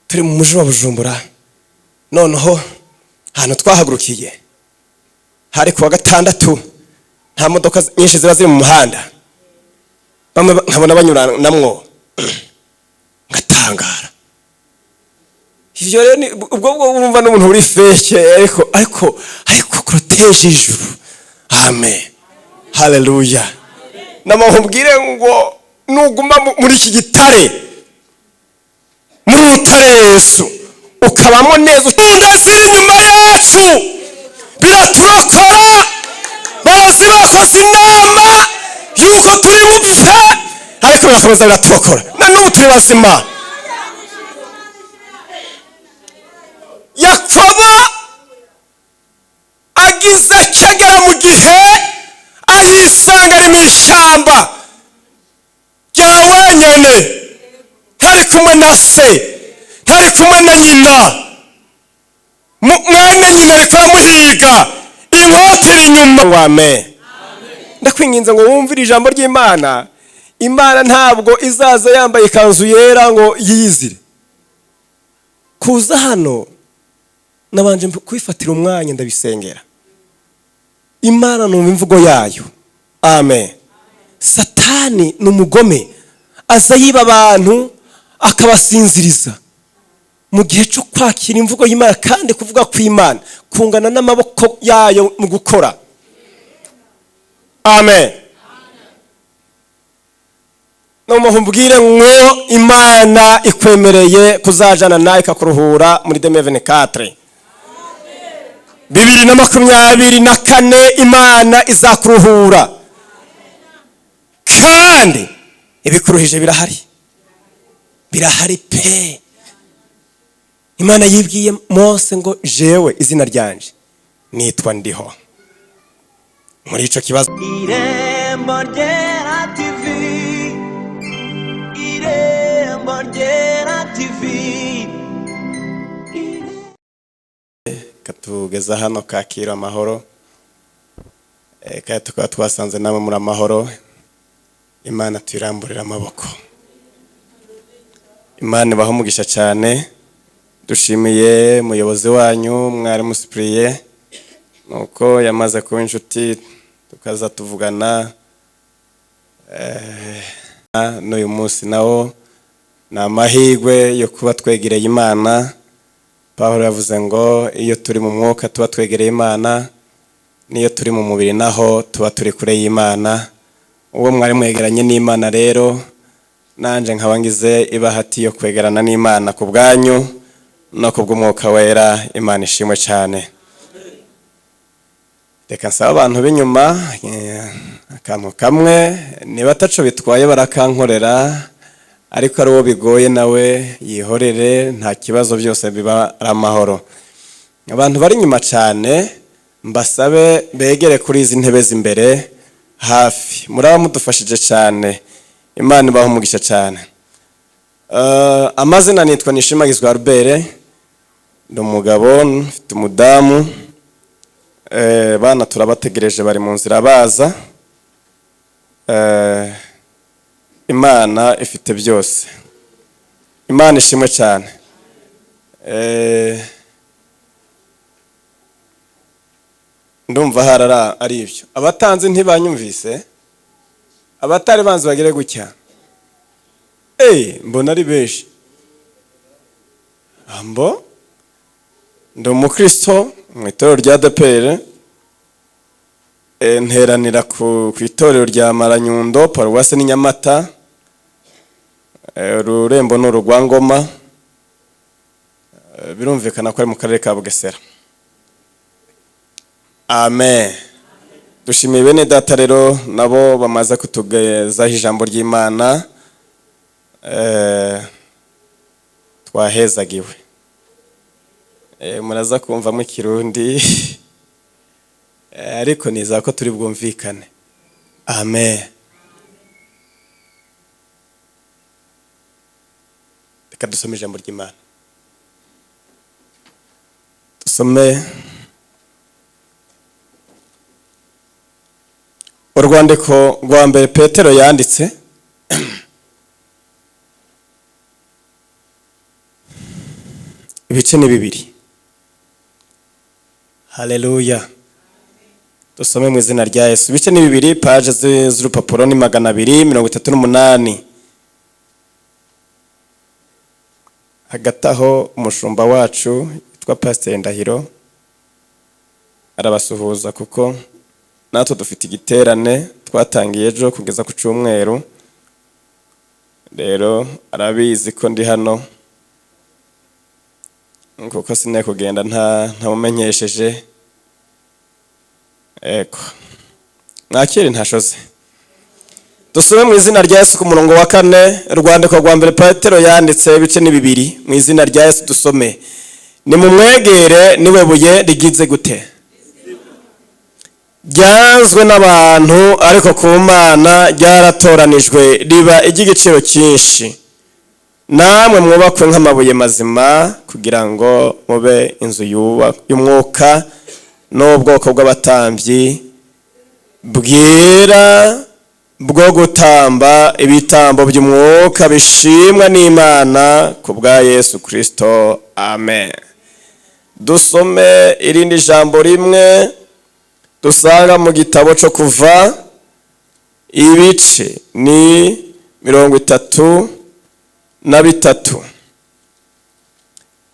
Turi mu mujyi wa Bujumbura. Noneho ahantu twahagurukiye hari kuwa gatandatu, nta modoka nyinshi ziba ziri mu muhanda. Bamwe nkabona banyuranamwo, ngatangara. Ivyo rero ubwo bwo wumva n'umuntu uri fake, ariko protège ijuru. Amen, haleluya. Namubwire ngo nuguma muri iki gitare, muri rutare Yesu, ukabamo neza, utunda ziri inyuma yacu biraturokora. Bazi bakoze inama yuko turi bupfe, ariko birakomeza biraturokora, na n'ubu turi bazima. Yakobo agize akagera mu gihe arisanga ari mu ishyamba rya wenyine, ntari kumwe na se, ntari kumwe na nyina. Mwene nyina ariko aramuhiga, inkota iri inyuma. Ngo amen. Ndakwinginze ngo wumvire ijambo ry'Imana. Imana ntabwo izaza yambaye ikanzu yera ngo yiyizire kuza hano. Nabanje kwifatira umwanya, ndabisengera Imana, numva imvugo yayo. Amen. Satani ni umugome, aza yiba abantu akabasinziriza mu gihe cyo kwakira imvugo y'Imana. Kandi kuvuga kw'Imana kungana n'amaboko yayo mu gukora. Amen. Noneho mbwire ngo Imana ikwemereye kuzajana nawe, ikakuruhura muri 2024, 2024. Imana izakuruhura, kandi ibikuruhije birahari, birahari pe. Imana yibwiye Mose ngo: "Jewe izina ryanje nitwa Ndiho." Muri ico kibazo. Irembo Ryera TV, Irembo Ryera TV. Katugeza hano kakira amahoro. Kandi tukaba twasanze namwe muri amahoro. Imana tuyiramburira amaboko, Imana ibaha umugisha cyane. Dushimiye umuyobozi wanyu, mwarimu Sipuriye, nuko yamaze kuba inshuti, tukaza tuvugana. N'uyu munsi nawo ni amahirwe yo kuba twegereye Imana. Pawulo yavuze ngo iyo turi mu mwuka tuba twegereye Imana, n'iyo turi mu mubiri naho tuba turi kure y'Imana. Uwo mwari mwegeranye n'Imana rero, nanjye nkaba ngize ibahati yo kwegerana n'Imana ku bwanyu no ku bw'Umwuka Wera. Imana ishimwe cyane. Reka nsaba abantu b'inyuma akantu kamwe. Niba ataco bitwaye barakankorera, ariko ari uwo bigoye nawe yihorere, nta kibazo, byose biba ari amahoro. Abantu bari inyuma cyane mbasabe begere kuri izi ntebe z'imbere hafi. Muraba mudufashije cyane, Imana ibaha umugisha cyane. Amazina nitwa Nishimagizwa Albert, ndi umugabo, mfite umudamu. Bana turabategereje, bari mu nzira baza. Imana ifite byose, Imana ishimwe cyane. Ndumva harara ari ibyo. Abatanzi ntibanyumvise, abatari banzi bagere gutya. Mbona ari benshi. Ambo ndi umukristo mu itorero rya ADEPR, nteranira ku itorero rya Maranyundo, paruwasi ni Nyamata. Ururembo ni urugwangoma. Birumvikana ko ari mu karere ka Bugesera. Amen. Dushimiye bene data rero nabo bamaze kutugezaho ijambo ry'Imana. Twahezagiwe. Muraza kumvamo ikirundi, ariko nizera ko turi bwumvikane. Amen. Reka dusome ijambo ry'Imana, dusome urwandiko rwa mbere Petero yanditse. Ibice ni bibiri. Haleluya. Dusome mu izina rya Yesu. Ibice ni bibiri, paje z'urupapuro ni 238. Hagati aho umushumba wacu yitwa Pasiteri Ndahiro arabasuhuza, kuko natwe dufite igiterane twatangiye ejo kugeza ku cyumweru. Rero arabizi ko ndi hano, kuko sinari kugenda ntamumenyesheje. Ego, mwakire ntashoze. Dusome mu izina rya Yesu ku murongo wa 4, urwandiko rwa mbere Petero yanditse, ibice ni bibiri. Mu izina rya Yesu dusome. Nimumwegere, niwe buye rigize gute? Ryanzwe n'abantu, ariko ku Mana ryaratoranijwe, riba iry'igiciro cyinshi. Namwe mwubakwe nk'amabuye mazima, kugira ngo mube inzu y'umwuka n'ubwoko bw'abatambyi bwera, bwo gutamba ibitambo by'umwuka bishimwa n'Imana ku bwa Yesu Kristo. Amen. Dusome irindi jambo rimwe dusanga mu gitabo cyo Kuva, ibice ni 33,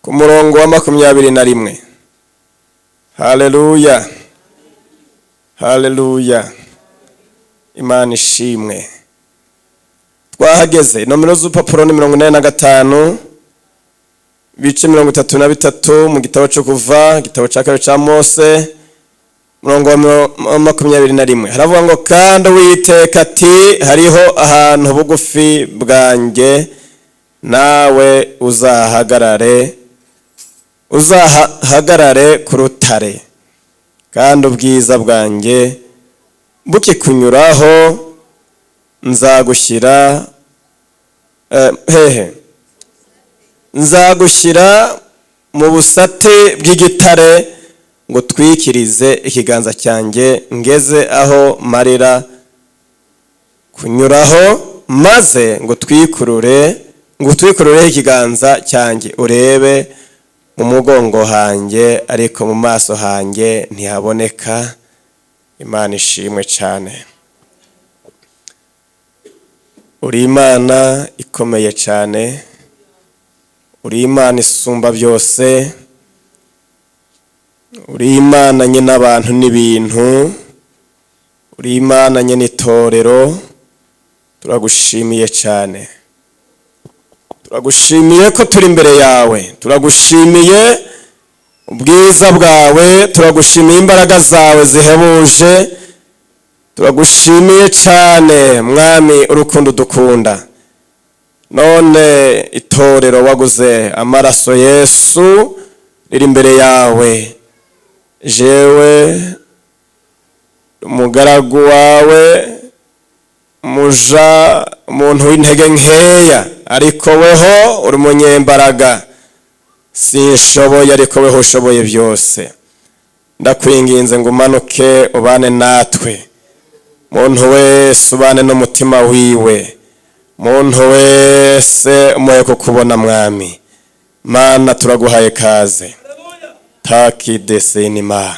ku murongo wa 21. Haleluya, haleluya, Imana ishimwe. Twahageze. Nomero z'urupapuro ni 85, ibice 33 mu gitabo cyo Kuva, igitabo cya kabiri cya Mose, murongo wa 21. Haravuga ngo: kandi Uwiteka ati: hariho ahantu bugufi bwanjye, nawe uzahagarare ku rutare, kandi ubwiza bwanjye bukikunyuraho nzagushyira hehe? Nzagushyira mu busate bw'igitare, ngo twikirize ikiganza cyanjye ngeze aho marira kunyuraho, maze ngo twikurureho ikiganza cyanjye, urebe mu mugongo hanjye, ariko mu maso hanjye ntihaboneka. Imana ishimwe cyane. Uri Imana ikomeye cyane, uri Imana isumba byose, uri Imana nyine abantu n'ibintu, uri Imana nyine itorero. Turagushimiye cyane, turagushimiye ko turi imbere yawe, turagushimiye ubwiza bwawe, turagushimiye imbaraga zawe zihebuje, turagushimiye cyane Mwami urukundo dukunda. None itorero waguze amaraso Yesu riri imbere yawe. Jewe umugaragu wawe, muja, umuntu w'intege nkeya, ariko weho uri umunyembaraga. Sinshoboye, ariko weho ushoboye byose. Ndakwinginze ngo umanuke ubane natwe, muntu wese ubane n'umutima wiwe, muntu wese umuhe kukubona Mwami Mana. Turaguhaye kaze. Takidesinima.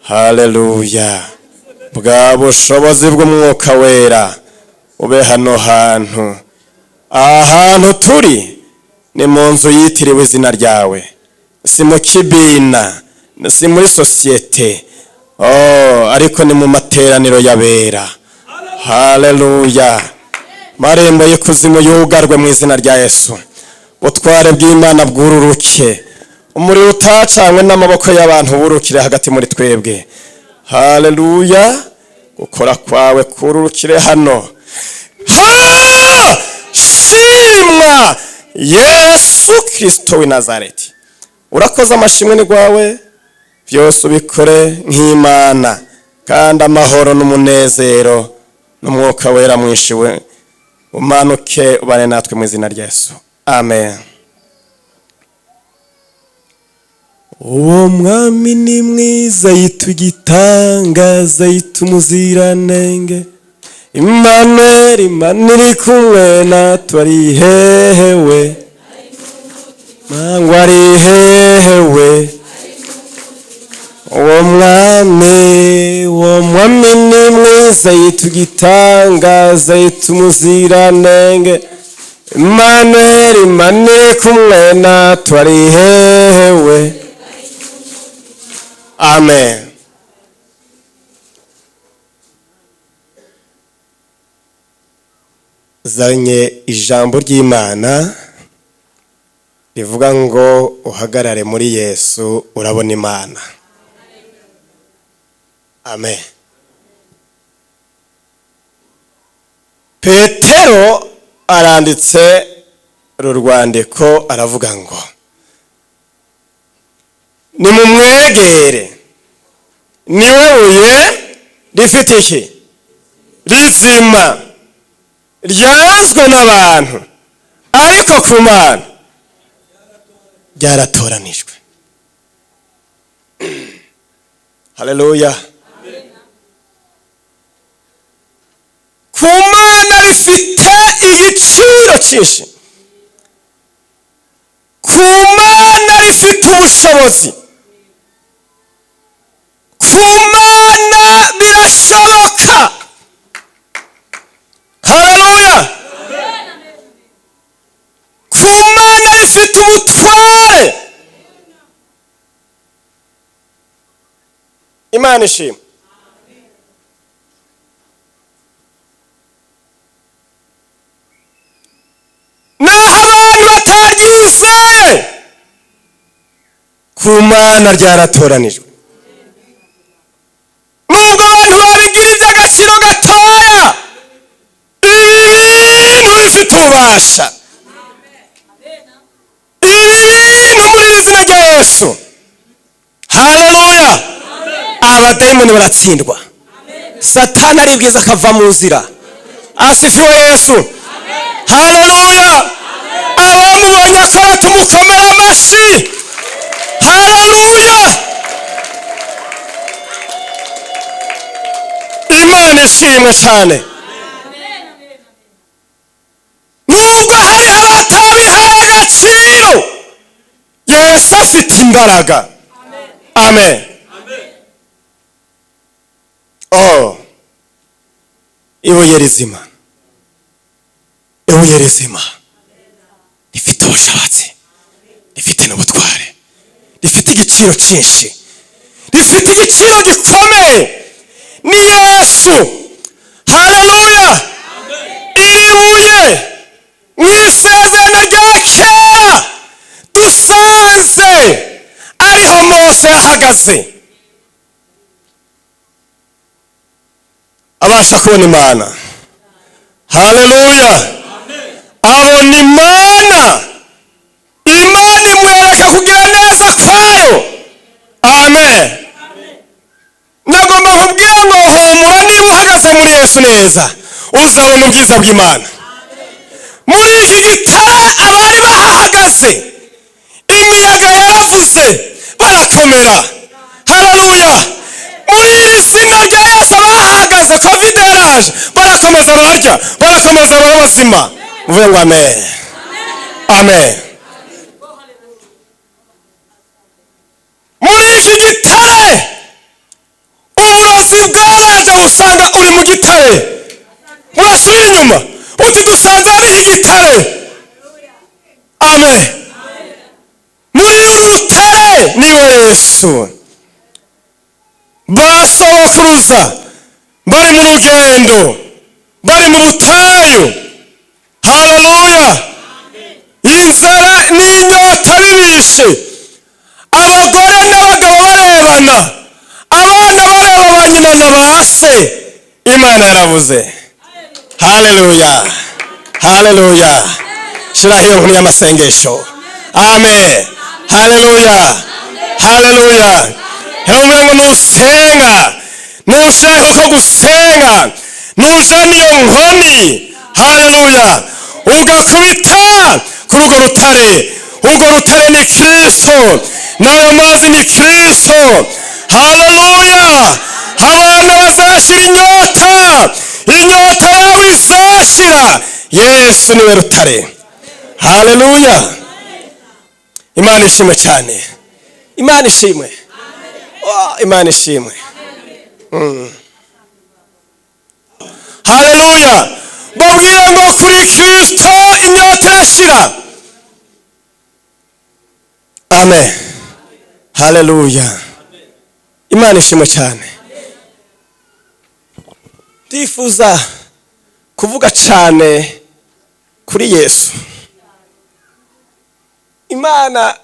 Haleluya. Bwa bushobozi bw'umwuka wera ube hano hantu. Ahantu turi ni mu nzu yitiriwe izina ryawe, si mu kibina, si muri sosiyete, oh, ariko ni mu materaniro y'abera. Haleluya. Marembo y'ikuzimu yugarwe mu izina rya Yesu. Ubutware bw'Imana bwururuke, umuriro utacanywe n'amaboko y'abantu wurukire hagati muri twebwe. Haleluya. Gukora kwawe kururukire hano. Ha! Shimwa Yesu Kristo w'i Nazareti. Urakoze, amashimwe ni gwawe, byose ubikore nk'Imana, kandi amahoro n'umunezero n'umwuka wera mwinshi we umanuke ubane natwe mu izina rya Yesu. Amen. Uwo mwami ni mwiza, yitwa igitangaza, yitwa umuziranenge. Immanuel, Imana iri kumwe natwe, ari hehe we? Ngo ari hehe we? Uwo mwami, uwo mwami ni mwiza, yitwa igitangaza, yitwa umuziranenge, Emmanuel, Imana iri kumwe natwe. Ari hehe we? Amen. Zanye ijambo ry'Imana rivuga ngo uhagarare muri Yesu urabona Imana. Amen. Petero aranditse uru rwandiko, aravuga ngo nimumwegere, niwe buye rifite iki? Rizima, ryanzwe n'abantu, ariko ku Mana ryaratoranijwe. Haleluya! Ku Mana rifite igiciro cyinshi, ku Mana rifite ubushobozi, ku Mana birashoboka. Haleluya! Ku Mana rifite ubutware. Imana ishimwe. Naho abantu bataryizeye, ku Mana ryaratoranijwe. Nubwo abantu babigira iby'agaciro gatoya, ibi bintu bifite ububasha, ibi bintu muri iri zina rya Yesu. Haleluya! Abadayimoni baratsindwa, Satani aribwiza akava mu nzira. Asifiwe Yesu! Haleluya! Abamubonye akora, tumukomera amashyi. Haleluya! Imana ishimwe cyane. Nubwo hariho abatabihaye agaciro, Yesu afite imbaraga. Amen. Oh, ibuye rizima, ibuye rizima rifite ubushobozi, rifite n'ubutware, rifite igiciro cyinshi, rifite igiciro gikomeye, ni Yesu. Haleluya! Iri buye mu Isezerano rya Kera dusanze ariho Mose yahagaze abasha kubona Imana. Haleluya! Abona Imana, Imana imwereka kugira neza kwayo. Amen. Nagomba kubwira ngo humura, niba uhagaze muri Yesu neza uzabona ubwiza bw'Imana. Muri iki gitare abari bahahagaze, imiyaga yaravuze barakomera. Haleluya! Muri iri zina rya Yesu abahahagaze, COVID yaraje barakomeza bararya, barakomeza baba bazima. Muvuge ngo amen, amen. Muri iki gitare uburozi bwaraje busanga uri mu gitare, burasubira inyuma uti dusanze hariho igitare. Amen. Muri uru rutare niwe Yesu. Basogokuruza bari mu rugendo, bari mu butayu, haleluya, inzara n'inyota bibishe, abagore n'abagabo barebana, abana bareba ba nyina na ba se, Imana yaravuze. Haleluya, haleluya! Shiraho iyo nkuru y'amasengesho. Amen. Haleluya, haleluya! Haravuga ngo nusenga, nushaka ko gusenga, nujana iyo nkoni, haleluya, ugakubita kuri urwo rutare. Urwo rutare ni Kristo, n'ayo mazi ni Kristo. Haleluya! Abana bazashira inyota, inyota yawe izashira. Yesu niwe rutare. Haleluya! Imana ishimwe cyane. Imana ishimwe. Oh, Imana ishimwe. Haleluya. Babwire ngo kuri Kristo inyota irashira. Amen. Haleluya. Imana ishimwe cyane. Ndifuza kuvuga cyane kuri Yesu.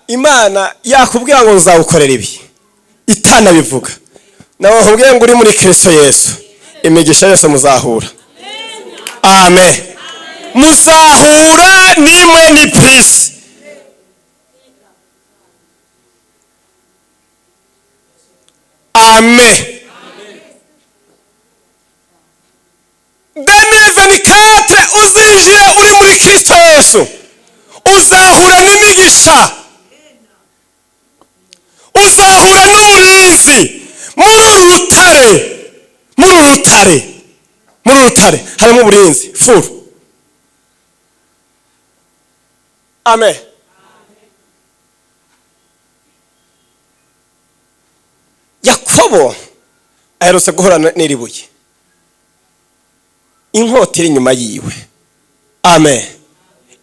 Imana yakubwira ngo nzawukorera ibi, itanabivuga. Nawe bakubwira ngo uri muri Kristo Yesu, imigisha yose muzahura. Amen. Muzahura nimwe ni peace. Amen. 2024 uzinjire uri muri Kristo Yesu, uzahura n'imigisha, uzahura n'uburinzi. Muri uru rutare, muri uru rutare, muri uru rutare harimo uburinzi furu. Amen. Yakobo aherutse guhura n'iri buye, inkota iri inyuma yiwe. Amen.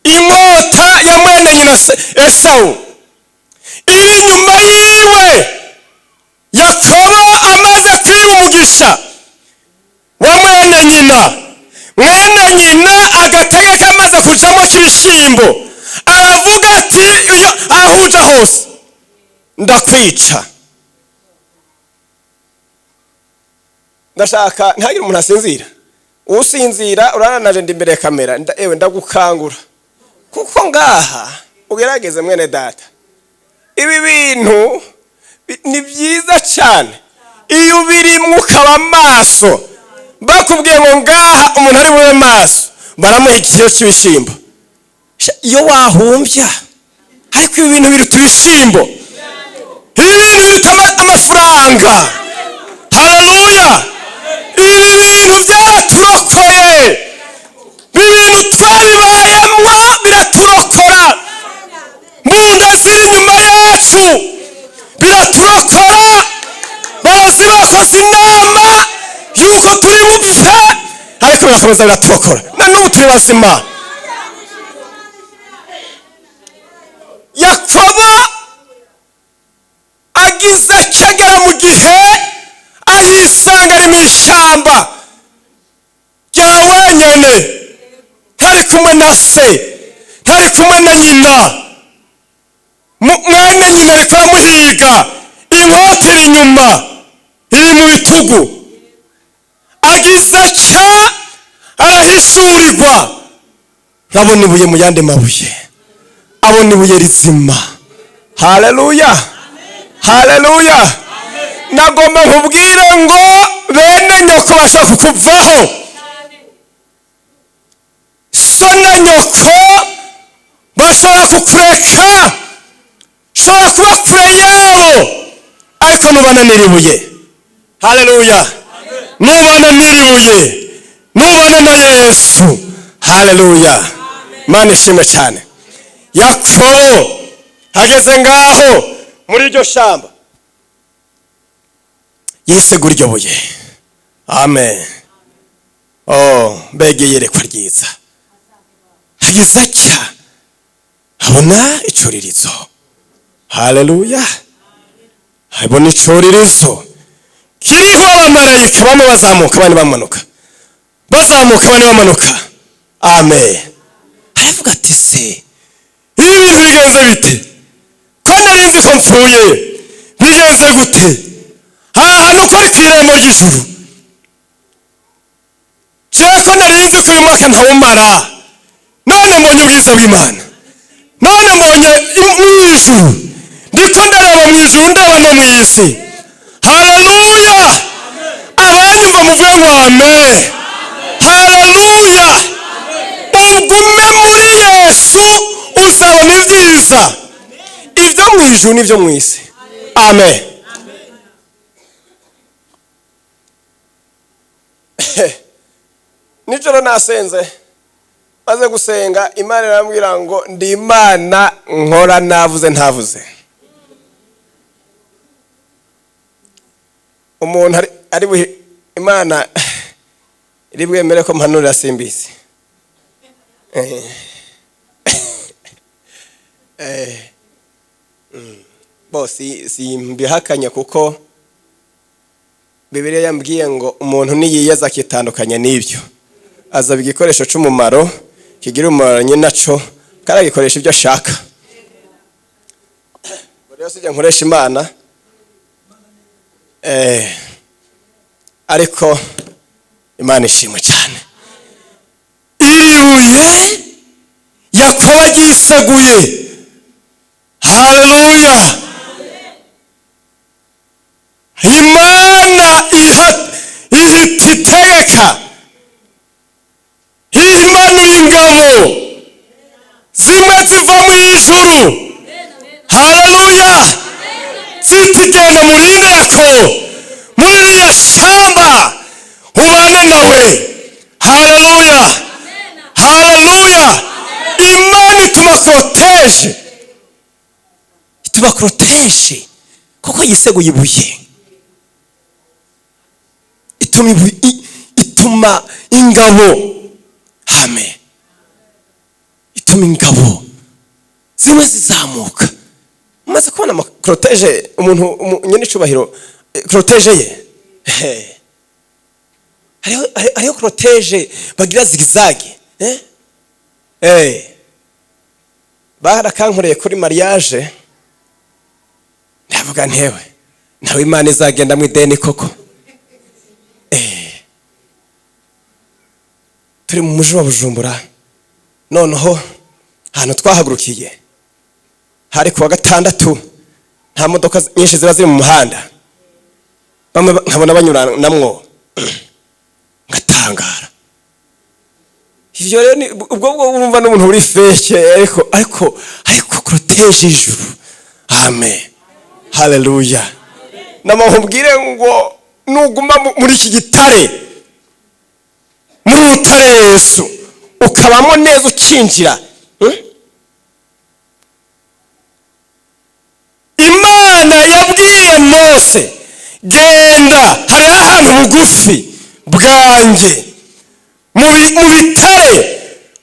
Inkota ya mwene nyina Esawu iri inyuma yiwe. Yakobo amaze kwiba umugisha wa mwene nyina, mwene nyina agategeka amaze kujamo k'ibishimbo, aravuga ati iyo aho uja hose ndakwica. Ndashaka ntihagire umuntu asinzira. Usinzira uraranaje ndi imbere ya kamera, ewe ndagukangura. Kuko ngaha ugerageze mwene data, ibi bintu ni byiza cyane iyo ubirimwo ukaba maso. Bakubwiye ngo ngaha umuntu ari bube maso, baramuha ikiro cy'ibishimbo. Iyo wahumbya, ariko ibi bintu biruta ibishimbo, ibi bintu biruta amafaranga. Haleluya. Ibi bintu byaraturokoye, ibi bintu twabibayemwo biraturokora. Mu nda ziri inyuma yacu biraturokora. Bazi bakoze inama yuko turi bupfe, ariko birakomeza biraturokora, na n'ubu turi bazima. Yakobo agize akagera mu gihe arisanga ari mu ishyamba rya wenyine, ntari kumwe na se, ntari kumwe na nyina. Mwene nyina ariko aramuhiga, inkota iri inyuma, iri mu bitugu. Agize atya arahishurirwa, abona ibuye mu yandi mabuye, abona ibuye rizima. Haleluya, haleluya. Nagomba nkubwire ngo bene nyoko bashaka kukuvaho, so na nyoko bashobora kukureka, ushobora kuba kure yabo, ariko nubana n'iribuye. Haleluya. Nubana n'iribuye, nubana na Yesu. Haleluya. Imana ishimwe cyane. Yakobo ageze ngaho muri iryo shamba, yisegura iryo buye. Amen. Oh, mbega iyerekwa ryiza. Hagize atya abona icuririzo. Haleluya. Abona icuririzo kiriho abamarayika, bamwe bazamuka abandi bamanuka, bazamuka abandi bamanuka. Amen. Aravuga ati se ibi bintu bigenze bite? Ko nari nzi ko mpfuye, bigenze gute? Aha hantu ko ari ku irembo ry'ijuru, jewe ko nari nzi ko uyu mwaka ntawumara, none mbonye ubwiza bw'Imana, none mbonye mu ijuru, ndiko ndareba mu ijuru, ndeba no mu isi. Haleluya. Abanyumva muvuge ngo amen. Haleluya. Ugume muri Yesu uzabona ibyiza, ibyo mu ijuru n'ibyo mu isi. Amen. Nijoro nasenze, Maze gusenga, Imana irambwira ngo ndi Imana nkora navuze ntavuze. Umuntu ari Imana iri bwemere ko mpanurira simbizi. Bo simbihakanye kuko Bibiliya yambwiye ngo umuntu niyiyeza akitandukanya n'ibyo, azaba igikoresho cy'umumaro kigira umumaro nyinaco, kandi agikoresha ibyo ashaka. Rero sijya nkoresha Imana, ariko Imana ishimwe cyane. Iri buye Yakobo ryiseguye. Haleluya. Imana ihita itegeka, imanura ingabo zimwe ziva mu ijuru. Haleluya. Zitigenda murinde Yakobo muri ririya shamba, ubane nawe. Haleluya, haleluya. Imana ituma cortège, ituma cortège kuko yiseguye ibuye, ituma ituma ingabo, amen, ituma ingabo zimwe zizamuka. Umaze kubona ama cortège, umuntu nyene icubahiro, cortège ye. He. Hariho cortège bagira zigzag, eh? Barakankoreye kuri mariage, ndavuga ntewe nawe Imana izagenda mu ideni koko. Turi mu muji wa Bujumbura, noneho ahantu twahagurukiye hari kuwa gatandatu, nta modoka nyinshi ziba ziri mu muhanda. Bamwe nkabona banyuranamwo ngatangara. Ivyo rero ni ubwo bwo wumva n'umuntu uri feke, ariko cortège ijuru. Amen, haleluya. Namubwire ngo nuguma muri iki gitare, muri rutare Yesu, ukabamo neza ukinjira, Imana yabwiye Mose, genda hari ahantu bugufi bwanjye mu bitare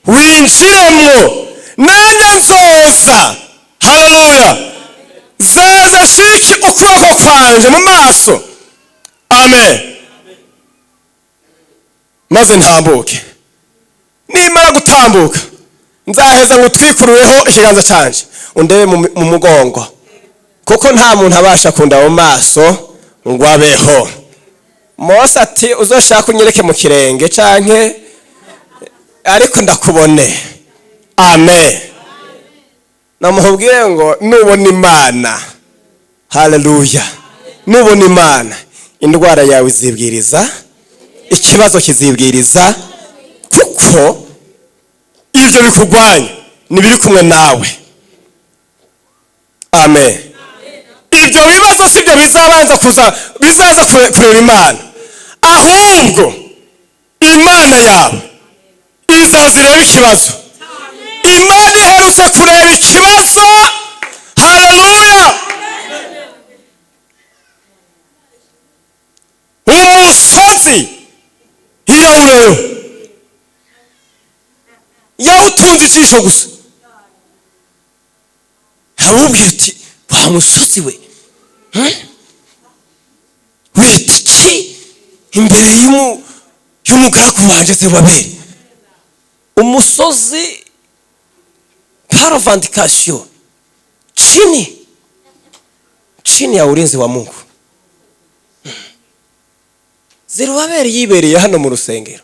winjiremwo, nanjye nzoza. Haleluya. Zaza shiki ukuboko kwanje mu maso. Amen. Maze ntambuke. Nimara gutambuka nzaheza ngutwikurureho ikiganza canje, undebe mu mugongo, kuko nta muntu abasha kunda mu maso ngo abeho. Mose ati uzoshaka unyereke mu kirenge canke, ariko ndakubone. Amen. Namubwire ngo nubona Imana, haleluya, nubona Imana, indwara yawe izibwiriza, ikibazo kizibwiriza, kuko ibyo bikugwanya nibiri kumwe nawe. Amen. Ibyo bibazo sibyo bizabanza kuza, bizaza kureba Imana, ahubwo Imana yawe izaza irebe ikibazo. Imana iherutse kureba ikibazo. Haleluya. Umusozi irawureyo yawutunze ijisho gusa, aramubwira ati wa musozi we, wita iki imbere y'umugaragu wanje Zerubabeli? Umusozi par revendication chini ya ulinzi wa Mungu. Zerubabeli yibereye hano mu rusengero,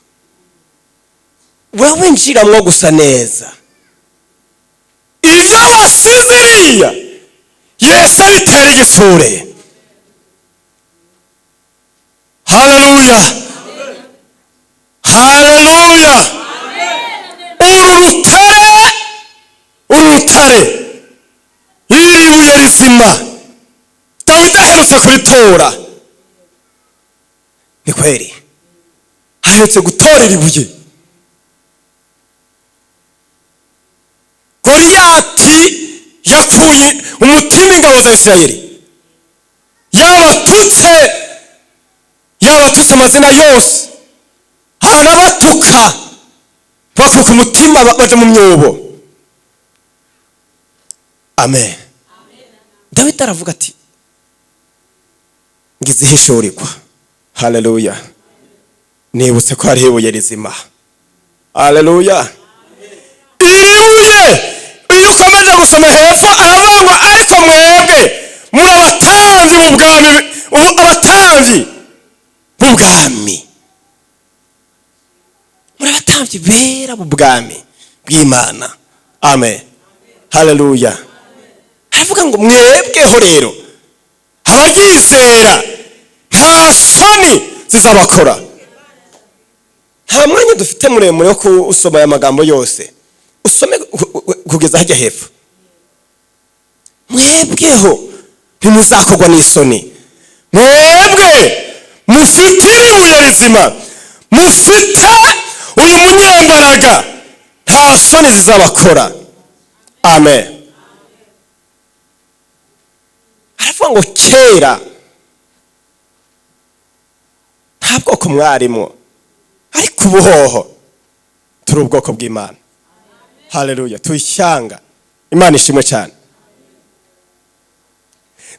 urawinjiramwo gusa neza. Ibyo wasiziriya Yesu abitera igitsure. Haleluya, haleluya. Uru rutare, uru rutare, iri buye rizima Dawidi aherutse kuritora. Ni kweli aherutse gutora iri buye. Goliyati yakuye umutima ingabo za Isirayeli, yabatutse, yabatutse amazina yose, arabatuka, bakuka umutima, baja mu myobo. Amen. Dawidi aravuga ati: "Ngize ihishurirwa." Haleluya! Nibutse ko hariho ibuye rizima. Haleluya! Iri buye, iyo ukomeje gusoma hepfo, aravuga ngo: "Ariko mwebwe muri abatambyi b'ubwami, ubu abatambyi b'ubwami, muri abatambyi bera b'ubwami bw'Imana." Amen, haleluya. Aravuga ngo: "Mwebweho rero abaryizera, nta soni zizabakora." Nta mwanya dufite muremure wo kusoma aya magambo yose. Usome kugeza hajya hepfo. Mwebweho ntimuzakorwa n'isoni, mwebwe mufite ibuye rizima, mufite uyu munyembaraga, nta soni zizabakora. Amen. Aravuga ngo kera nta bwoko mwarimo, ariko ubuhoho turi ubwoko bw'Imana. Haleluya! Tuyishyanga. Imana ishimwe cyane.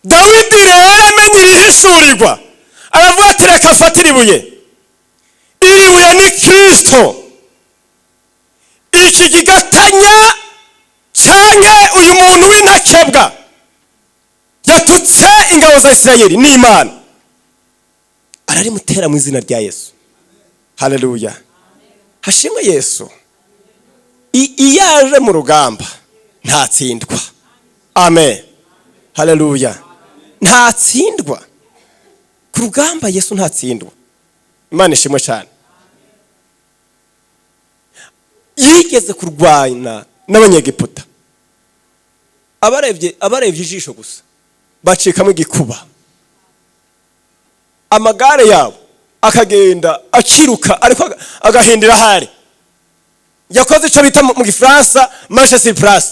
Dawidi rero amenye irihishurirwa, aravuga ati: "Reka afatire ibuye." Iri buye ni Kirisito. Iki gigatanya canke uyu muntu w'intakebwa yatutse ingabo za Isirayeli n'Imana, ararimutera mu izina rya Yesu. Haleluya, hashimwe Yesu. Iyo aje mu rugamba ntatsindwa. Amen, haleluya. Ntatsindwa ku rugamba, Yesu ntatsindwa. Imana ishimwe cyane. Yigeze kurwana n'Abanyegiputa, abarebye ijisho gusa bacikamo igikuba, amagare yabo akagenda akiruka, ariko agahindira ahari. Yakoze icyo bita mu Gifaransa marche sur place.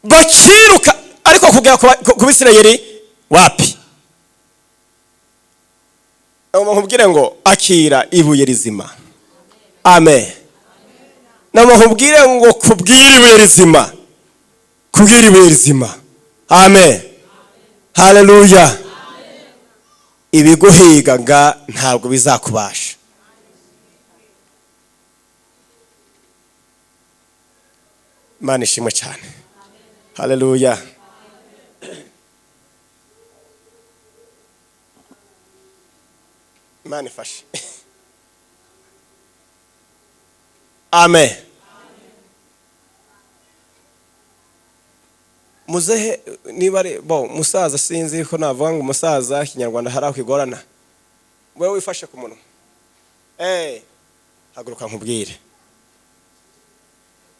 Bakiruka, ariko kugera ku Bisirayeli wapi. Nkubwire ngo akira ibuye rizima. Amen. Nkubwire ngo kubwira ibuye rizima, kubwira ibuye rizima. Amen, haleluya. Ibiguhigaga ntabwo bizakubasha. Imana ishimwe cyane. Haleluya! Imana ifashe. Amen. Muzehe, niba ari bo musaza, sinzi ko navuga ngo umusaza, Ikinyarwanda hari aho kigorana. Wowe wifashe ku munwa, haguruka nkubwire,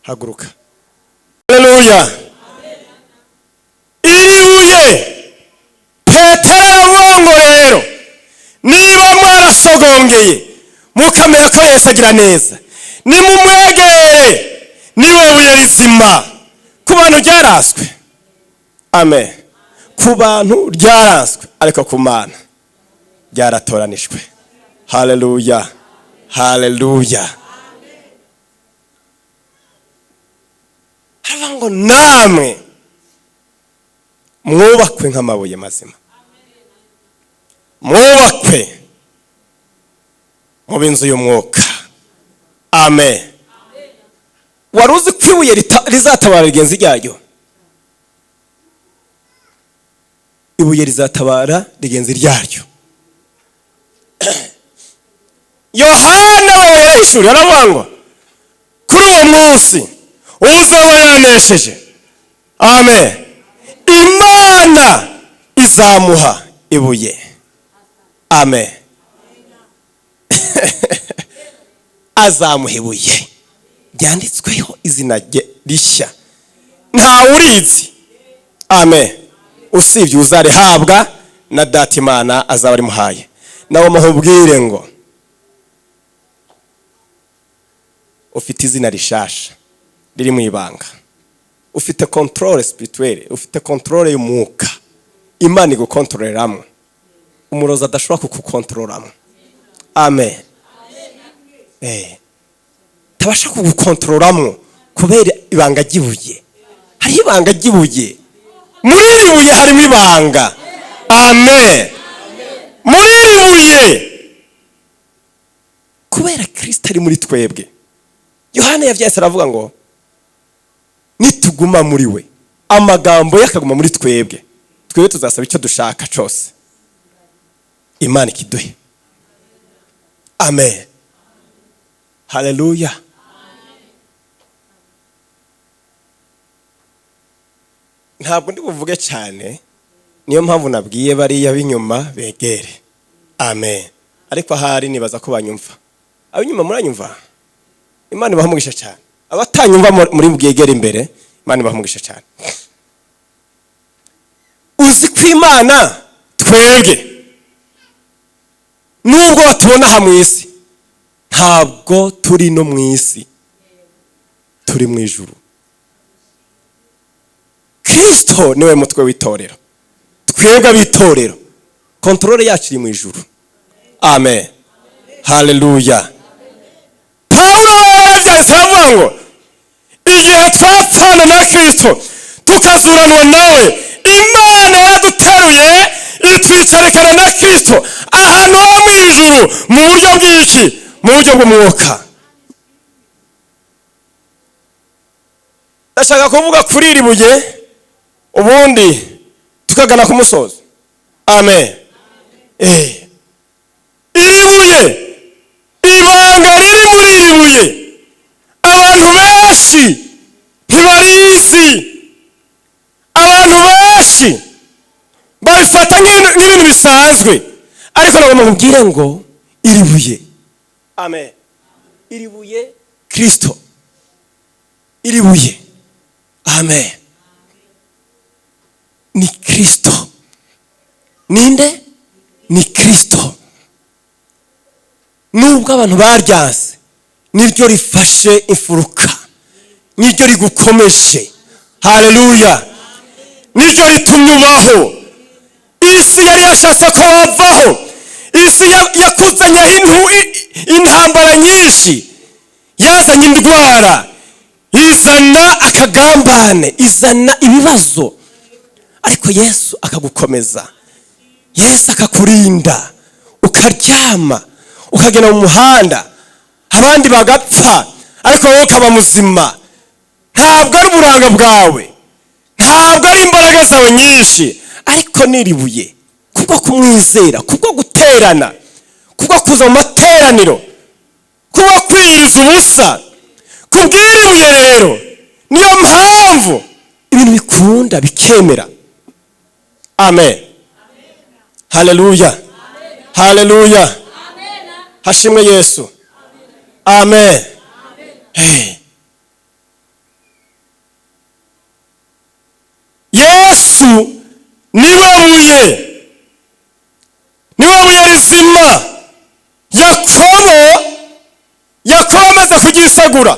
haguruka. Haleluya! Iri buye, Petero aravuga ngo: "Rero niba mwarasogongeye mukamenya ko Yesu agira neza, nimumwegere, niwe buye rizima. Ku bantu ryaraswe." Amen. Ku bantu ryaraswe, ariko ku Mana ryaratoranijwe. Haleluya, haleluya. Haravuga ngo: "Namwe mwubakwe nk'amabuye mazima, mwubakwe mu b'inzu y'umwuka." Amen. Wari uzi ko ibuye rizatabara rigenzi ryayo? Ibuye rizatabara rigenzi ryaryo. Yohana we yarahishuriye, aravuga ngo kuri uwo munsi uzaba yanesheje, amen, Imana izamuha ibuye. Amen. Azamuha ibuye ryanditsweho izina rye rishya ntawe urizi. Amen. Usibye uzarihabwa na Data Imana azaba arimuhaye. Nawe muhubwire ngo Ufite izina rishasha riri mu ibanga. Ufite contrôle spirituelle, ufite contrôle y'umwuka. Imana igukontororeramo, umurozi adashobora kugukontororamo. Amen. Tabasha kugukontororamo kubera ibanga ry'ibuye. Hariho ibanga ry'ibuye. Muri iri buye harimo ibanga. Amen. Muri iri buye, kubera Kirisito ari muri twebwe, Yohana yavyanditse aravuga ngo nituguma muri we, amagambo ye akaguma muri twebwe, twebwe tuzasaba icyo dushaka cyose, Imana ikiduhe. Amen, haleluya. Ntabwo ndi buvuge cyane, niyo mpamvu nabwiye bariya b'inyuma begere. Amen. Ariko ahari nibaza ko banyumva. Ab'inyuma muranyumva? Imana ibaha umugisha cyane. Abatanyumva muri bwegere imbere. Imana ibaha umugisha cyane. Uzi ko Imana twebwe, nubwo batubona aha mu isi, ntabwo turi no mu isi, turi mu ijuru. Kristo niwe mutwe w'itorero. Twebwe ab'itorero, contrôle yacu iri mu ijuru. Amen, haleluya. Pawulo yarabyanditse aravuga ngo igihe twapfana na Kristo tukazuranwa nawe, Imana yaraduteruye itwicarikana na Kristo ahantu ho mu ijuru. Mu buryo bw'iki? Mu buryo bw'umwuka. Ndashaka kuvuga kuri iri buye, ubundi tukagana ku musozo. Amen. Iri buye, ibanga riri muri iri buye, abantu benshi ntibarizi. Abantu benshi babifata nk'ibintu bisanzwe, ariko ntabwo mubwire ngo iri buye, amen, iri buye Kristo, iri buye, amen, ni Kristo. Ninde? Ni Kristo. Nubwo abantu baryanse, niryo rifashe imfuruka, niryo rigukomeje. Haleluya. Niryo ritumye ubaho. Isi yari yashatse ko wavaho. Isi yakuzanyeho intambara nyinshi, yazanye indwara, izana akagambane, izana ibibazo, ariko Yesu akagukomeza, Yesu akakurinda, ukaryama, ukagenda mu muhanda, abandi bagapfa, ariko wowe ukaba muzima. Ntabwo ari uburanga bwawe, ntabwo ari imbaraga zawe nyinshi, ariko niribuye kubwo kumwizera, kubwo guterana, kubwo kuza mu materaniro, kubwo kwiyiriza ubusa, kubw'iribuye. Rero niyo mpamvu ibintu bikunda bikemera. Amen, haleluya, haleluya, hashimwe Yesu. Amen. Hey. Yesu niwe buye, niwe buye rizima. Yakobo amaze kuryisegura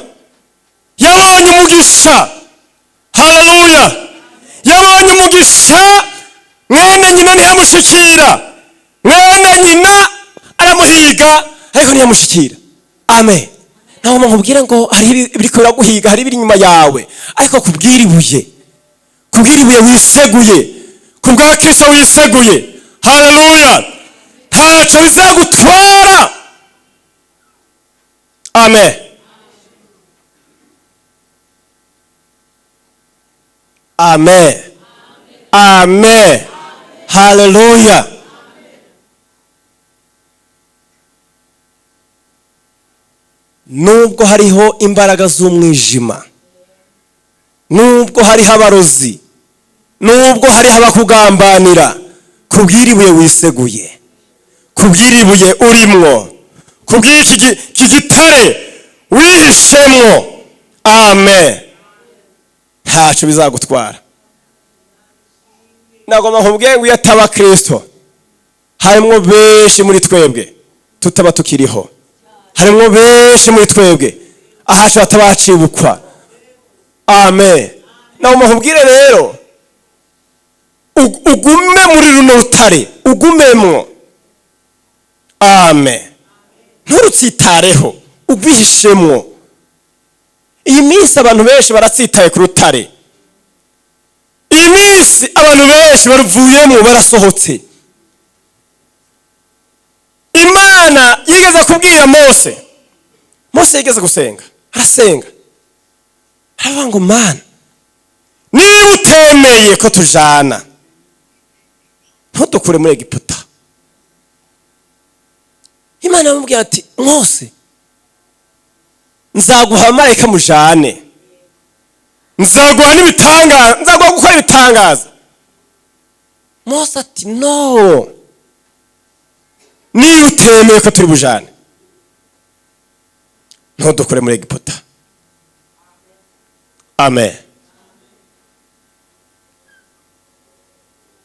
yabonye umugisha. Haleluya. Yabonye umugisha, mwene nyina ntiyamushikira. Mwene nyina aramuhiga ariko ntiyamushikira. Amen. Ntabwo nkubwira ngo hari ibiri biraguhiga, hari ibiri inyuma yawe, ariko kubwira ibuye, kubwira ibuye wiseguye, kubwa Kristo wiseguye, haleluya, ntacyo bizagutwara. Amen. Amen. Amen. Haleluya. Nubwo hariho imbaraga z'umwijima, nubwo hariho abarozi, nubwo hariho abakugambanira, kubwira ibuye wiseguye, kubwira ibuye urimwo, kubwira iki gitare wihishemwo, amen, ntacyo bizagutwara. Nagomba nkubwiye ngo iyo ataba Kristo, harimwo benshi muri twebwe tutaba tukiriho, harimwo benshi muri twebwe Ahacu hatabacibukwa. Amen. Nawe mubwire rero, ugume muri runo rutare, ugumemwo. Amen. Nturutsitareho, ugwihishemwo. Iyi minsi abantu benshi baratsitaye ku rutare. Iyi minsi abantu benshi baruvuyemo, barasohotse. Imana yigeze kubwira Mose. Mose yigeze gusenga, arasenga, aravuga ngo: "Mana, niba utemeye ko tujana, ntudukure muri Egiputa." Imana yamubwiye ati: "Mose, nzaguha marayika mujane, nzaguha n'ibitangaza, nzaguha gukora ibitangaza." Mose ati: "No, niba utemeye ko turi bujane, ntudukure muri Egiputa." Amen.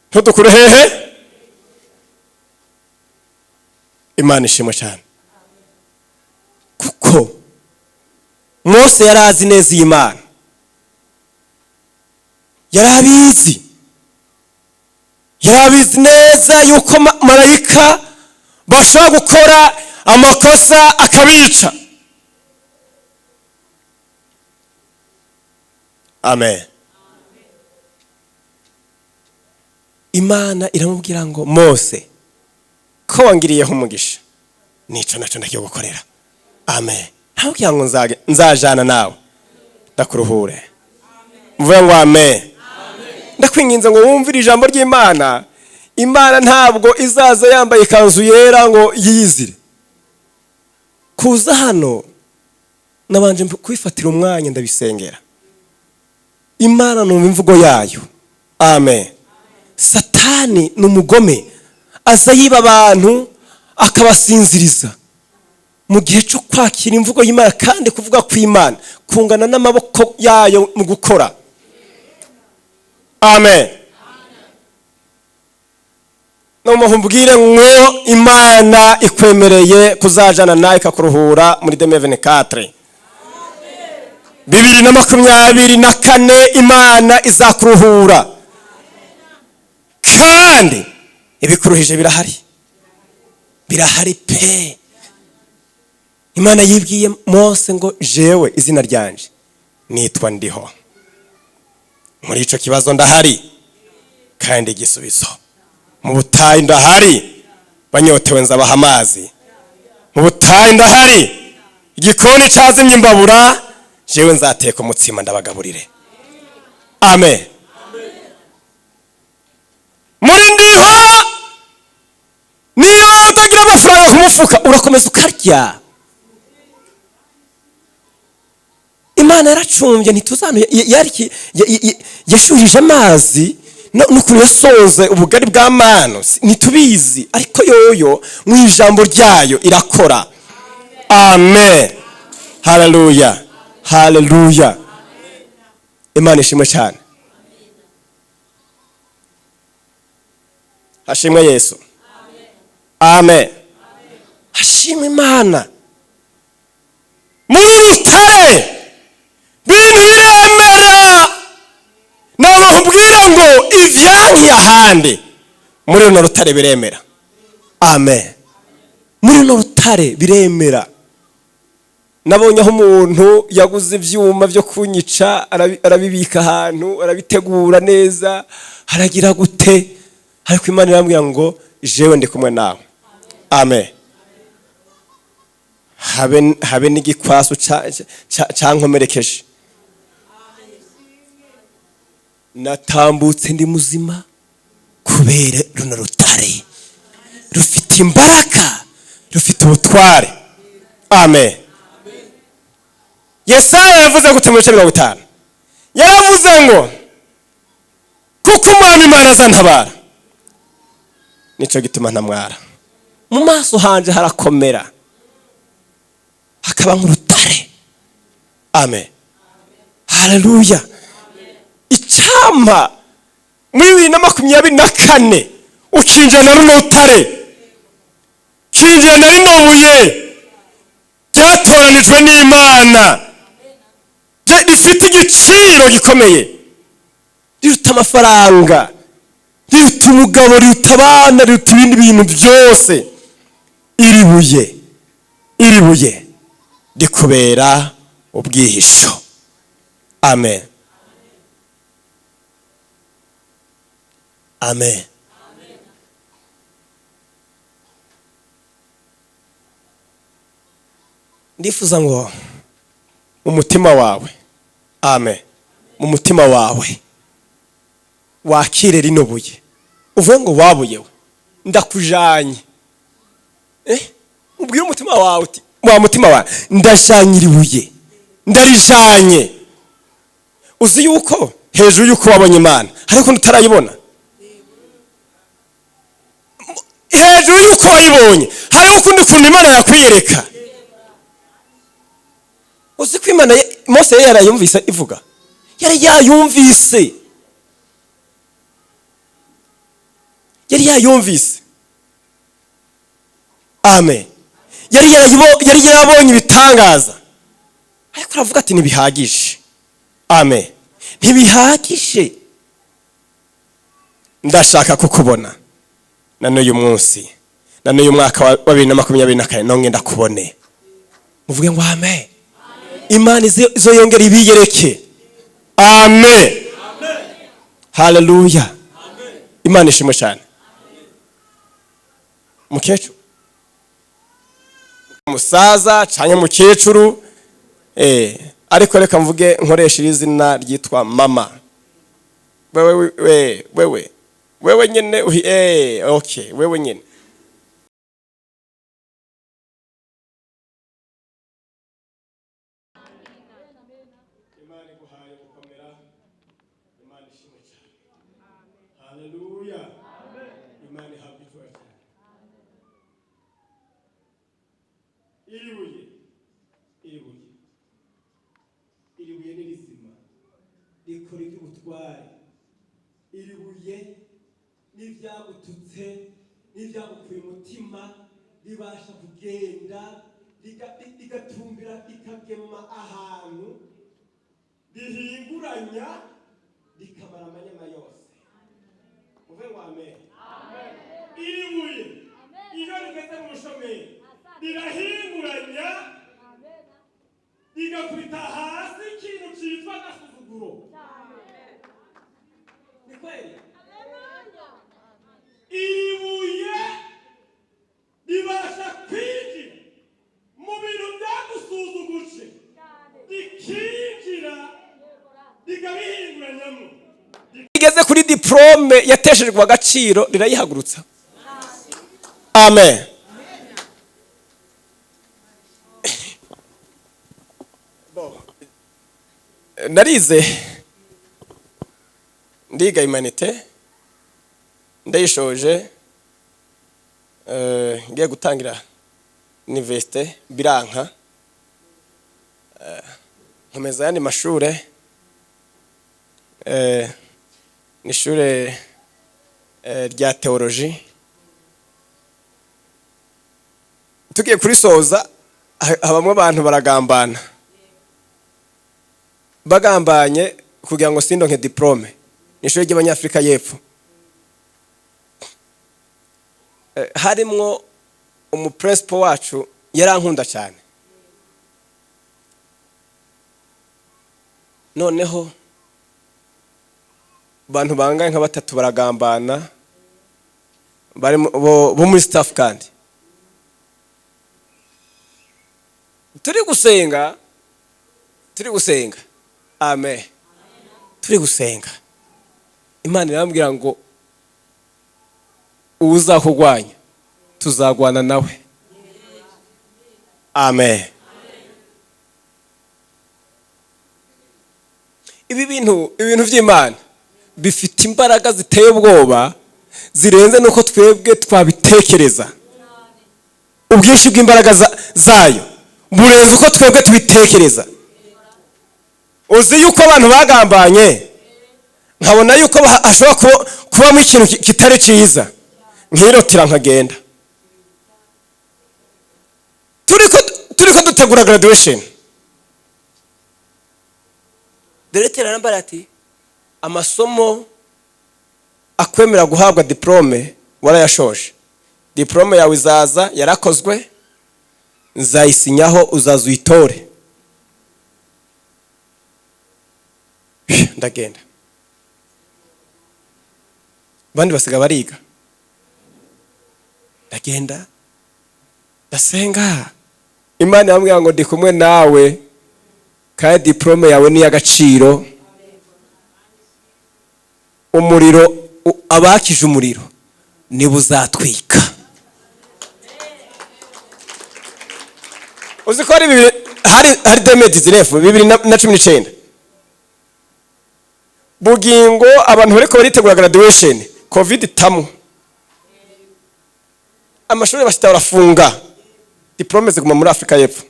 Ntudukure hehe? Imana ishimwe cyane, kuko Mose yari azi neza iyi Mana, yari abizi, yari abizi neza yuko marayika bashobora gukora amakosa akabica. Amen. Imana iramubwira ngo: "Mose, ko wangiriyeho umugisha, nico naco ndagiye gukorera." Amen. Aramubwira ngo: "Nzajana nawe ndakuruhure." Mvuye ngo amen. Ndakwinginze ngo wumvire ijambo ry'Imana. Imana ntabwo izaza yambaye ikanzu yera ngo yiyizire. Kuza hano nabanje kwifatira umwanya, ndabisengera. Imana numva imvugo yayo. Amen. Satani ni umugome, aza yiba abantu akabasinziriza mu gihe cyo kwakira imvugo y'Imana, kandi kuvuga kw'Imana kungana n'amaboko yayo mu gukora. Amen. Numbwire ngo Imana ikwemereye kuzajana nawe ikakuruhura muri 2024. 2024 Imana izakuruhura, kandi ibikuruhije birahari, birahari pe. Imana yibwiye Mose ngo: "Jewe izina ryanje nitwa Ndiho, muri ico kibazo ndahari, kandi igisubizo mu butayu ndahari, banyotewe nzabaha amazi, mu butayu ndahari, igikoni cazimye imbabura, jewe nzateka umutsima ndabagaburire." Amen. Muri Ndiho, niyo utagira amafaranga ku mufuka, urakomeza ukarya. Imana yaracumbye, ntituzanu yashuhije amazi n'ukuntu yasoze ubugari bw'amano ntitubizi, ariko yoyo mu ijambo ryayo irakora. Amen. Haleluya, haleluya. Imana ishimwe cyane. Hashimwe Yesu. Amen. Hashimwe Imana. Muri rutare bintu biremera, nababwira ngo ivyankiye ahandi, muri runo rutare biremera. Amen. Muri runo rutare biremera. Nabonye aho umuntu yaguze ivyuma byo kunyica, arabibika ahantu, arabitegura neza, aragira gute, ariko Imana irambwira ngo: "Jewe ndi kumwe nawe." Amen. Habe n'igikwaso cankomerekeje, natambutse ndi muzima kubera runo rutare rufite imbaraga, rufite ubutware. Amen. Yesaya yavuze gute mu bice 50? Yaravuze ngo: "Kuko Umwami Imana azantabara, nico gituma ntamwara. Mu maso hanje harakomera, hakaba nk'urutare." Amen. Haleluya. Icampa muri 2024 ukinjira na runo rutare, kinjira na rino buye ryatoranijwe n'Imana. Rifite igiciro gikomeye, riruta amafaranga, riruta umugabo, riruta abana, riruta ibindi bintu byose. Iri buye, iri buye rikubera ubwihisho. Amen, amen. Ndifuza ngo mu mutima wawe, amen, mu mutima wawe wakire rino buye, uvuge ngo: "Wabuye we, ndakujanye." Ubwire umutima wawe uti: "Wa mutima wawe, ndajanye iri buye, ndarijanye." Uzi yuko hejuru yuko wabonye Imana hari ukuntu utarayibona? Hejuru yuko wayibonye hariho ukundi kuntu Imana yakwiyereka. Uzi ko Imana Mose yari yarayumvise ivuga, yari yayumvise, yari yayumvise. Amen. Yari yarabonye ibitangaza, ariko aravuga ati: "Ntibihagije." Amen. "Ntibihagije, ndashaka kukubona na n'uyu munsi, na n'uyu mwaka wa 2024, nonge ndakubone." Muvuge ngo amen. Imana izoyongera ibiyereke. Amen, haleluya. Imana ishimwe cyane. Mukecuru, umusaza canke mukecuru, ariko reka mvuge, nkoresha iri zina ryitwa mama. Wewe, we, wewe, wewe nyene okay, wewe nyene. Imana iguhaye gukomera. Imana ishimwe cyane. Haleluya. Imana ihabwa icyubahiro cyane. Iri buye, iri buye, iri buye ni rizima, rikora iby'ubutware. Iri buye n'ibyagututse n'ibyagukuye umutima ribasha kugenda rigatumbira, rikagema ahantu rihinguranya, rikamara amanyama yose. Muve ngo amen. Iri buye iyo rigeze mu bushomeri rirahinguranya, rigakubita hasi ikintu cyitwa agasuzuguro. Ni kweli, iri buye ribasha kwinjira mu bintu byagusuzuguje, rikinjira rikabihinguranyamo. Rigeze kuri diplôme yateshejwe agaciro, rirayihagurutsa. Amen. Bon. Narize, ndiga humanités, ndayishoje, ngiye gutangira université biranka. Nkomeza ayandi mashure, ni ishure rya théologie. Tugiye kurisoza, habamwe abantu baragambana, bagambanye kugira ngo sindonke diplôme. Ni ishuri ry'Abanyafurika y'Epfo. Harimwo umuprincipo wacu yarankunda cyane. Noneho abantu bangaye nka batatu baragambana, bari bo muri staff, kandi turi gusenga, turi gusenga. Amen. Turi gusenga, Imana irambwira ngo: "Uwuzakurwanya tuzagwana nawe." Amen. Ibi bintu, ibintu by'Imana bifite imbaraga ziteye ubwoba, zirenze nuko twebwe twabitekereza. Ubwinshi bw'imbaraga zayo burenze uko twebwe tubitekereza. Uzi yuko abantu bagambanye, nkabona yuko hashobora kubamo ikintu kitari cyiza, nkirotira nkagenda. Turiko dutegura graduation. Directeur arambara ati: "Amasomo akwemera guhabwa diplôme warayashoje. Diplôme yawe izaza yarakozwe, nzayisinyaho, uzaza uyitore." Ndagenda, abandi basiga bariga. Ndagenda, ndasenga, Imana yambwira ngo: "Ndi kumwe nawe, kandi diplôme yawe ni iy'agaciro." Umuriro abakije umuriro niba uzatwika. Uzi ko hari bibiri, hari 2019, 2019, bugingo abantu bariko baritegura graduation, COVID tamu, amashuri bashita barafunga, diplôme ziguma muri Afurika y'Epfo.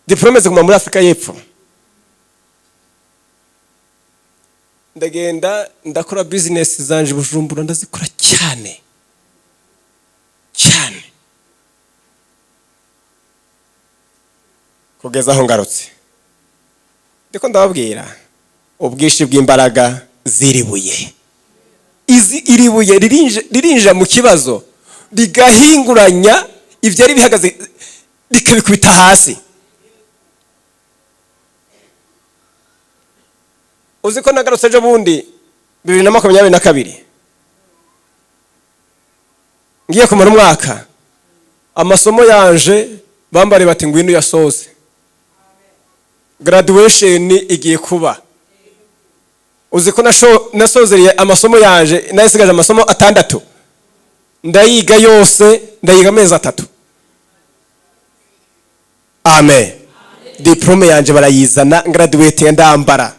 Diplôme ziguma muri Afurika y'Epfo. Ndagenda, ndakora business zanje i Bujumbura, ndazikora cyane cyane kugeza aho ngarutse. Ndiko ndababwira ubwinshi bw'imbaraga z'iribuye. Izi iri buye ririnjira mu kibazo, rigahinguranya ibyari bihagaze, rikabikubita hasi. Uzi ko nagarutse ejo bundi 2022, ngiye kumara umwaka, amasomo yanje bambare bati: "Ngwino uyasoze, graduation igiye kuba." Uzi ko nasozereye amasomo yanje, nasigaje amasomo 6, ndayiga yose, ndayiga amezi 3. Amen. Diplôme yanje barayizana, graduate, ndambara.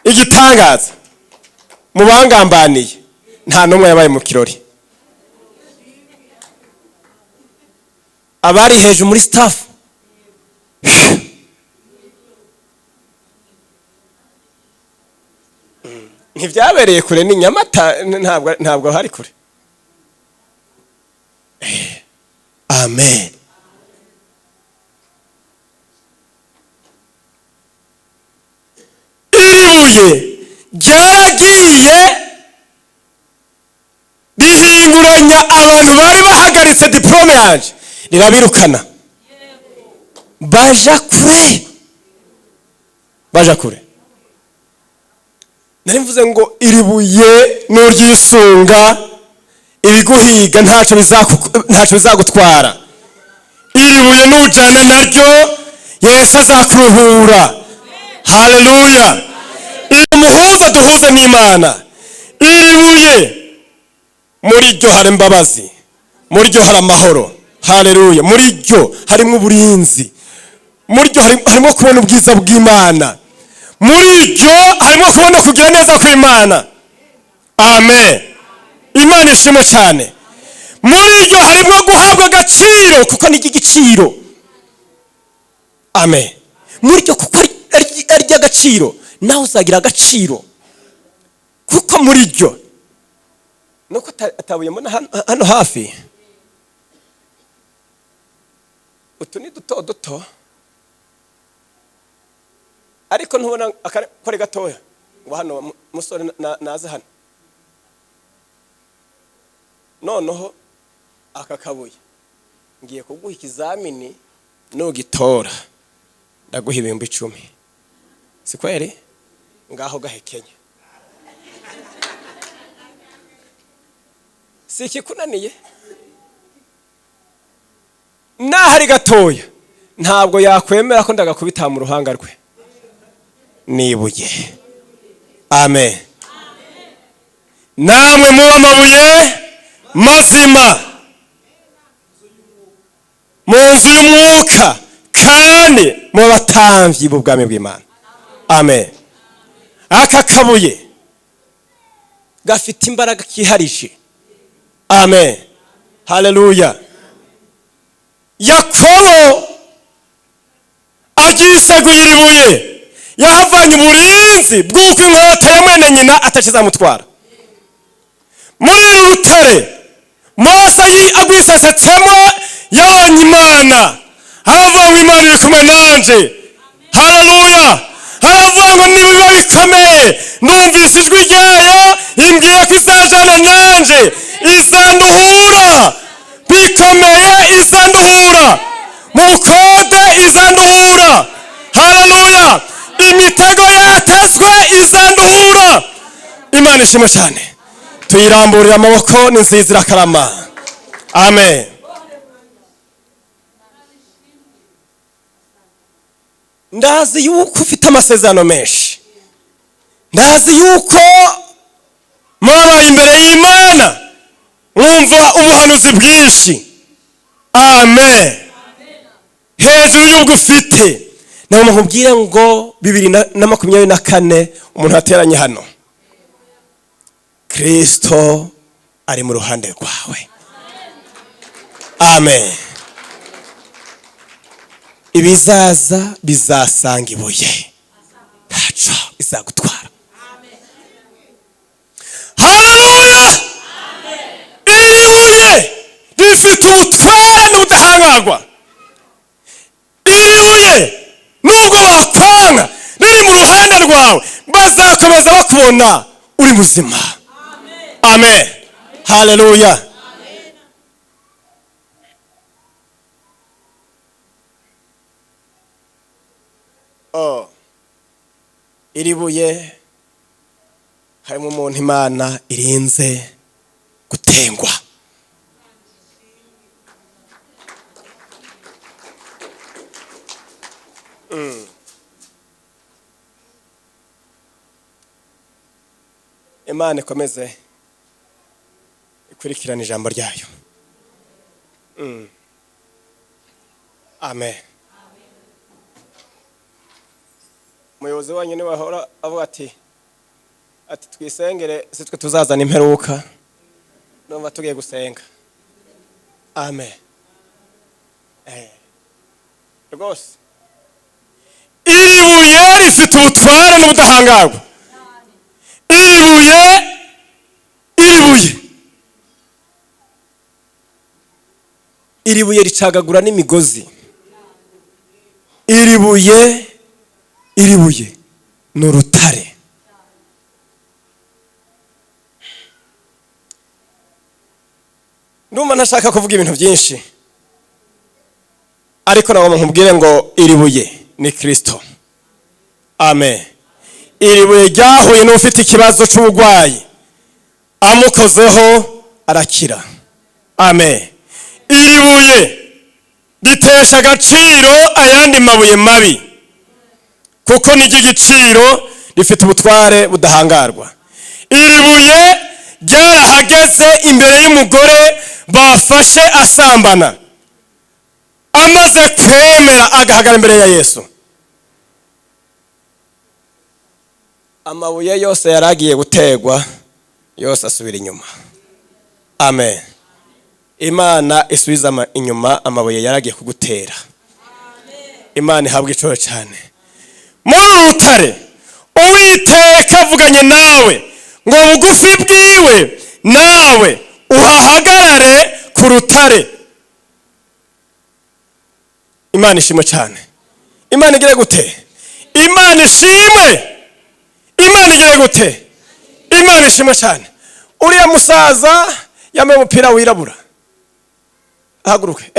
Igitangaza, mu bangambaniye nta n'umwe yabaye mu kirori. Abari hejuru muri staff. Ntibyabereye kure, ni Nyamata, ntabwo hari kure. Amen. Iri buye ryaragiye rihinguranya abantu bari bahagaritse diplôme yanje, rirabirukana, baja kure, baja kure. Nari mvuze ngo iri buye nuryisunga, ibiguhiga ntacyo bizagutwara. Iri buye nujana naryo, Yesu azakuruhura. Haleluya! Umuhuza duhuza n'Imana. Iri buye, muri ryo hari imbabazi, muri ryo hari amahoro. Haleluya! Muri ryo harimo uburinzi, muri ryo harimo kubona ubwiza bw'Imana, muri ryo harimo kubona kugira neza kw'Imana. Amen. Imana ishimwe cyane. Muri ryo harimo guhabwa agaciro, kuko ni iry'igiciro. Amen. Muri ryo, kuko ari iry'agaciro, nawe uzagira agaciro kuko muri ryo. Nuko atabuye mbona hano hafi. Utu ni duto duto, ariko ntubona ko ari gatoya? Ngo hano musore naze hano. Noneho aka kabuye ngiye kuguha ikizamini, nugitora ndaguha 10,000. Si kweri? Ngaho gahekenya, si ikikunaniye? Nahari gatoya, ntabwo yakwemera ko ndagakubita mu ruhanga rwe nibuye. Amen. Namwe muba amabuye mazima mu nzu y'umwuka, kandi mu batambyi b'ubwami bw'Imana. Amen. Aka kabuye gafite imbaraga kiharije. Amen, haleluya. Yakobo agiseguye iri buye, yahavanye uburinzi bw'uko inkota ya mwene nyina atakizamutwara. Muri uru rutare Mose Agwisesetsemo yabonye Imana, aravuga ngo: "Imana iri kumwe nanje." Haleluya! Aravuga ngo: "Nibiba bikomeye, numvise ijwi ryayo imbwiye ko izajana nanje, izanduhura bikomeye, izanduhura mu bukode, izanduhura." Haleluya! Imitego yatezwe, izanduhura. Imana ishimwe cyane. Tuyiramburira amaboko, ni nziza, irakarama. Amen. Ndazi yuko ufite amasezerano menshi, ndazi yuko mwabaye imbere y'Imana mwumva ubuhanuzi bwinshi. Amen. Hejuru y'ubwo ufite, nawe mukubwire ngo 2024, umuntu ateranye hano, Kirisito ari mu ruhande rwawe. Amen. Ibizaza bizasanga ibuye, ntaco bizagutwara. Haleluya! Iri buye rifite ubutware n'ubudahangarwa. Iri buye, nubwo bakwanga, riri mu ruhande rwawe, bazakomeza bakubona uri muzima. Amen. Haleluya! Oh. Iri buye harimo umuntu Imana irinze gutengwa. Imana ikomeze ikurikirana ijambo ryayo. Amen. Umuyobozi wanyu niwe ahora avuga ati twisengere, si twe tuzazana imperuka. Numva tugiye gusenga. Amen. Rwose iri buye rifite ubutware n'ubudahangarwa. Iri buye, iri buye, iri buye ricagagura n'imigozi. Iri buye, iri buye ni urutare. Ndumva ntashaka kuvuga ibintu byinshi, ariko nagomba nkubwire ngo iri buye ni Kristo. Amen. Iri buye ryahuye n'ufite ikibazo cy'uburwayi, amukozeho arakira. Amen. Iri buye ritesha agaciro ayandi mabuye mabi, kuko ni ry'igiciro, rifite ubutware budahangarwa. Iri buye ryarahageze imbere y'umugore bafashe asambana, amaze kwemera agahagara imbere ya Yesu, amabuye yose yaragiye gutegwa yose asubira inyuma. Amen. Imana isubiza inyuma amabuye yaragiye kugutera. Imana ihabwa icoro cyane. Muri uru rutare Uwiteka avuganye nawe ngo bugufi bwiwe nawe uhahagarare ku rutare. Imana ishimwe cyane. Imana igire gute? Imana ishimwe. Imana igire gute? Imana ishimwe cyane. Uriya musaza yambaye umupira wirabura, ahaguruke.